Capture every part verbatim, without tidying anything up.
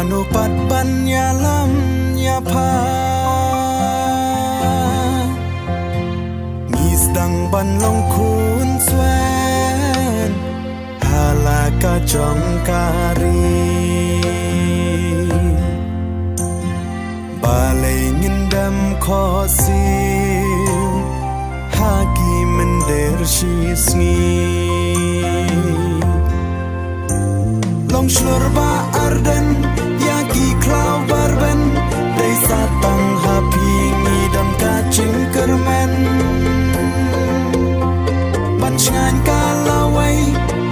Nopat ban ïalam ïapha, ngi sdang ban long khun swen ha la ka jong ka ri. Balei ngin dem khohsiew ha ki mynder shisngi? Long shlur ba arden ïa ki khlaw barben, dei sa tang ha phi ngi don ka jingkyrmen. Ban shngaiñ ka lawei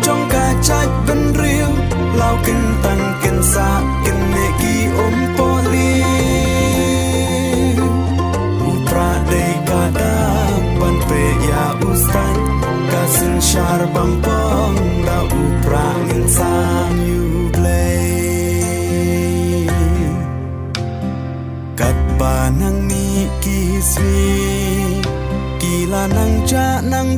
jong ka jaitbynriew, law kyntang kynsah kynne ki um poh lieh. U Prah dei ka dang ban peit ïa u Stad, ka synshar bam pong da u Prah ngin sam ïa U Blei. Katba nang mih ki sngi, ki la nang jah nang